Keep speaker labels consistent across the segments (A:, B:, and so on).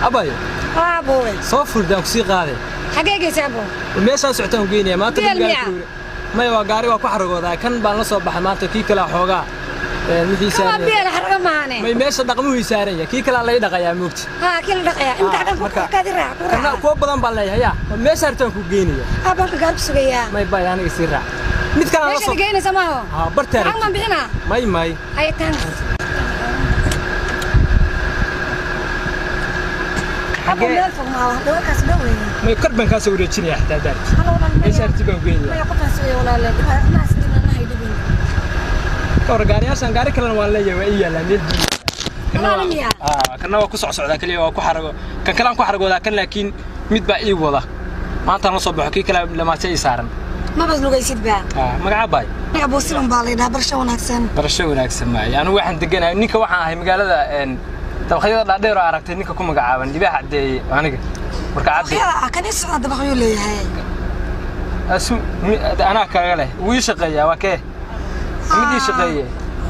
A: Abayo.
B: Haa boowe.
A: Soo furdaan ku sii qaaday.
B: Xagee geysay abo?
A: Meeshaan socotaan ku geynaya maanta.
B: Beel miyaa?
A: Maya, waa gaari, waa ku xaragoodaa. Kan baan la soo baxay maanta, kii kale xoogaa wixii
B: Waa
A: saaran.
B: Beel xarga maane.
A: May, meesha dhaqmuhu saaran yahay, kii kale lay dhaqayaa moogti.
B: Haa, kii la dhaqayaa inta xagan ku kaadi raac ku
A: kana
B: raac.
A: Kuwa badan baan leeyahay yaa meesha hartaan ku geynaya.
B: Abo halka gaari ku sugayaa.
A: May bay, aniga sii raac, mid kale la
B: meesha
A: soo
B: geynaysa maaho.
A: Haa, barteer.
B: Lacag maan bixinaa?
A: May may.
B: Haye, thanks. Abo, meel fog maaha, dhawakaas dhow weeye.
A: May, kor baan kaa soo wareejinaya xataa daarti.
B: Hala walaal.
A: Meesha harti baan geynaya.
B: Maya, qofaan sugaya walaale, maas dhibna nahay dhibin.
A: Ka hor gaariyaashan, gaari kalena waan leeyahay, waa ii yaalaa meel biyo.
B: Walaal miyaa?
A: Kana waa ku socsocdaa kaliya, waa ku xarago kan kale aan ku xaragoodaa kan, laakiin mid baa ii wada maantaan la soo baxo, kii kale lamaase ii saaran.
B: Mabas lugaysid baa.
A: Magaca baay?
B: Aniga buusilan baa la yidhaha. Barasho wanaagsan.
A: Barasho wanaagsan. Maayo, anigu waxaan deganahay ninka waxaan ahay magaalada dabaqyada dhaadheer oo aragtay ninka ku magacaaban Libaax Caddeeye aniga marka cadde.
B: Dabaqyada kan ii socda dabaqyuu leeyahay.
A: Asu anaa kaga leh, wuu ii shaqeeyaa, waa kee mid ii shaqeeye.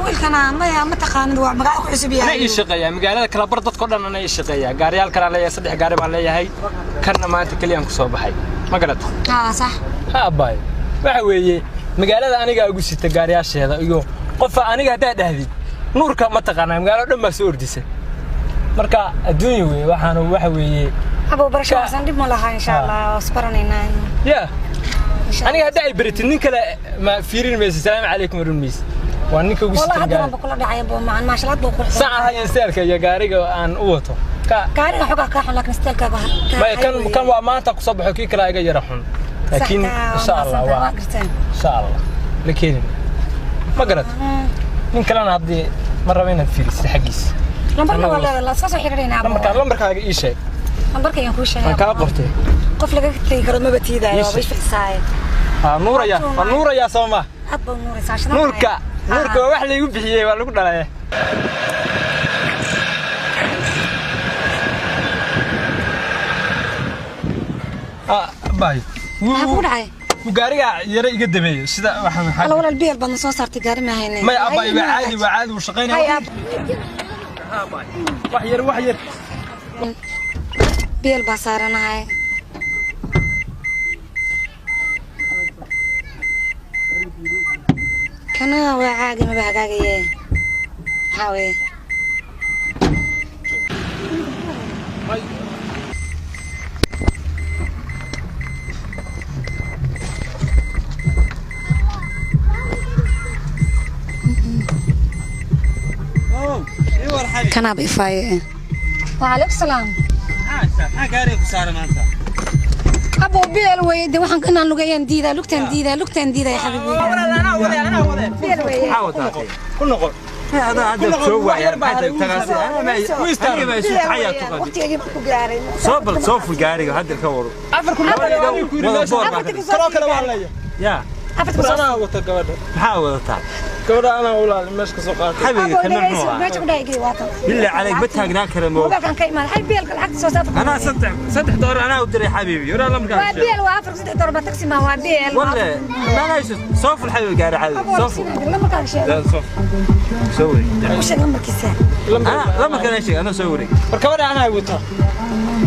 B: Wiilkana maya, ma taqaanid, waa magaca ku cusub
A: anaa
B: yahay.
A: Ii shaqeeyaa magaalada kala bar dadkao dhan anaa ii shaqeeyaa. Gaariyaal kalaan leeyahay, 3 gaari baan leeyahay, kanna maanta keliyaan ku soo baxay, ma garata?
B: Haa, sax.
A: Ha abbaayo, waxa weeye magaalada anigaa ugu sita gaariyaasheeda iyo qofa aniga haddaa dhahdid Nuurka ma taqaanaa, magaalada dhan baa soo ordisa. Marka adduunya weeye waxaanu waxa weeye.
B: Abo, barasho wanaagsan, dhib ma laha, insha Allah waa isbaranaynaa.
A: Ya aniga haddaa ay baratid nin kale ma fiirin maysa, salaamu calaykum oran maysa, waa ninka ugu
B: والله
A: sita
B: hadda
A: gaari.
B: Baan kula dhacay abo macan, maasha Allah buu qurxoon.
A: Saca hayan seelka iyo gaariga aan u wato ka.
B: Gaariga xogaa kaa xun, laakiin steelkaaga.
A: May, kan waa maanta ku soo baxo, kii kale iga yara xun, laakiin insha Allah waa insha Allah la keenin, ma garat? Nin kalena haddii ma raba inaad fiirisid xaggiisa.
B: Lambarka waa leedahay, la soo xiriirina abo.
A: Lambarkaaga ii sheeg.
B: Lambarka ayaan kuu sheegay.
A: Waan kaa qortay.
B: Qof laga tegi karo maba tiidaayo,
A: Ii
B: waa
A: sheeg.
B: isficsaay.
A: Haa, Nuuraya, waa Nuuraya soo ma?
B: Aad baa nuuraysaa shana.
A: Nuurka waa wax laygu bixiyey, waa lagu dhalay. Bay.
B: Maxaa kugu dhacay?
A: Wuu gaariga yara iga dameeyo sida waxaan
B: Alla walaal, beel baadna soo saartay, gaari ma hayne.
A: May abay, waa caadi, waa caadi, wuu
B: Hay
A: shaqaynaya.
B: ab.
A: Wax yar, wax yar.
B: Beel baa saaranahay. Kana waa caadi, maba hagaagaye, maxaa weeye? Kanaaba ifaaye. Waalaikum salaam.
C: Maxaa gaariga ku saaran maanta?
B: Abo, beel weeye de, waxaan inaan lugeeyaan diidaa, lugtaan diidaa, lugtaan diidaya xabiibi, beel weeye.
C: Maxaa wataa?
A: Ku noqon.
C: Adaa hadda soo waaya, maxaa tagaasi? Aniga ma isu taxayaa tuqadi.
B: Waqtigii baan ku gaaray.
C: Soo bal soo fur gaariga hadda ka waro.
A: 4,000 baa ku yiri
C: Wada
A: meesha.
C: boor baa ka dhigay.
A: Kaloo kale waan leeyahay.
C: Yaa.
B: Afarta ku soo
A: Anaa wata gabadha.
C: Maxaa wadataa?
A: Gabadha anaa ulaali meesha ka soo qaatay.
C: Xabiga
B: Abo,
C: kana
B: dhegeyso,
C: muxuu
B: meesha ku dhahay gey, waa tan.
C: Bilaa calayk, ma taagnaa kara mo.
B: Mobilkan ka imaan hay, beelka lacagta soo saarta.
C: Anaa 3 doolar anaa u diray xabiibi. Yura lambarka.
B: Waa beel, waa 4 3 doolar, ba taxi ma waa beel.
C: Walle, ma hayso. Soo fur xabiibi gaari xabiibi.
B: Abo,
C: Soo fur.
B: lambarkaaga sheeg.
C: لا soo fur. Soo wareeg.
B: U sheeg lambarkiisa.
C: Ana lambarka anaa sheeg, anaa soo wareeg.
A: War gabadha anaa wata,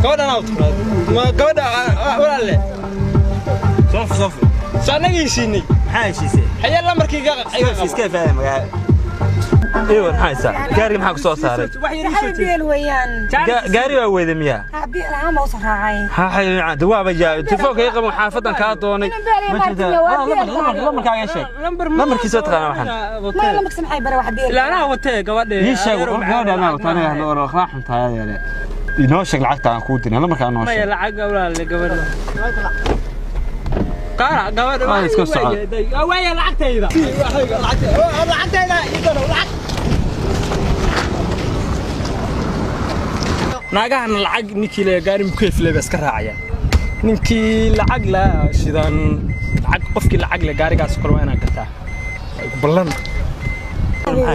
A: gabadha anaa wata, ma gabadha walaalle.
C: Soo fur, soo fur.
A: Soo annaga heshiinay.
C: Maxaa heshiisay?
A: Xayee lambarkii iga iga qabo.
C: Iska faaday magaca. Eewan, maxaa haysaa? Gaariga maxaa ku soo saaray?
A: Wax yar ii soo
B: Xabiibi,
A: jeed.
B: beel weeyaan.
C: Gaari waa weyda miyaa?
B: Ha, beel ahaan baa u soo raacay.
C: ها حبيبي دواaba jaa telefoonka ii qaban, xaafadan kaa doonay.
B: Inaan beel iyo maartin waa beel.
C: Lambarkaaga sheeg. Lambarkiisa taqaana waxaan.
B: Ma lambarkiisa maxay bare wax beel.
A: Ilaa anaa watee gabadha.
C: Ii sheeg gabadha anaa wata, aniga hadda war waa xuntaa yeele. Inoo sheeg lacagta aan kuu diray, lambarka noo
A: Maya
C: sheeg.
A: Lacag walaalle gabadha qaara gabadha.
C: Waa iska socod.
A: Waaya lacagtayda, lacagtayda ii daro lacag. Naagahana lacag ninkii le gaari mukeyf le ba iska raacaya, ninkii lacag la shidan lacag, qofkii lacag le gaarigaas kale waa inaad gataa ballan.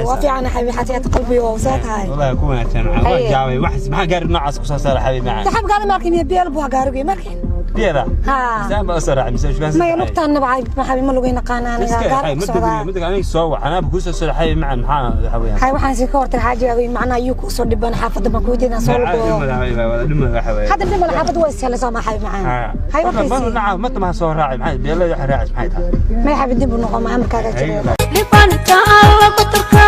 B: Waa fiican xabiibi, xatiyaad qalbi oo saa tahay.
C: والله ku wanaagsan, waxaan waa jaabay wax, maxaa gaari noocaas ku soo saaray xabiib macaan?
B: Saxab gaari markii miya, beel buu gaarigu markii.
C: Biela.
B: Haa.
C: Saan baa soo raacay mise shukaan.
B: Maya lugtaan nabcay xabiibi, ma lugeyn aqaana aniga,
C: Iska
B: gaar
C: hay
B: ku
C: ma
B: socdaa.
C: degay ma degay aniga soo wac anaaba kuu soo socday macaan maxaa waxa weeyaan.
B: Hay, waxaan sii ka hortay xaajigaaga iyo macnaha ayuu kuu soo dhiban xaafadda baan kuu jeedaan soo lugooyo. Hadda dhimal xaafadda waa ishelay soo ma xabiibi macaan? Hay, warkaysi.
C: Ma tamaha soo raacay maxay beelada waxa raacay maxay tahay?
B: Maya xabiibi, dib u noqo ma amarkaaga jira.
D: Libanka alla batarka.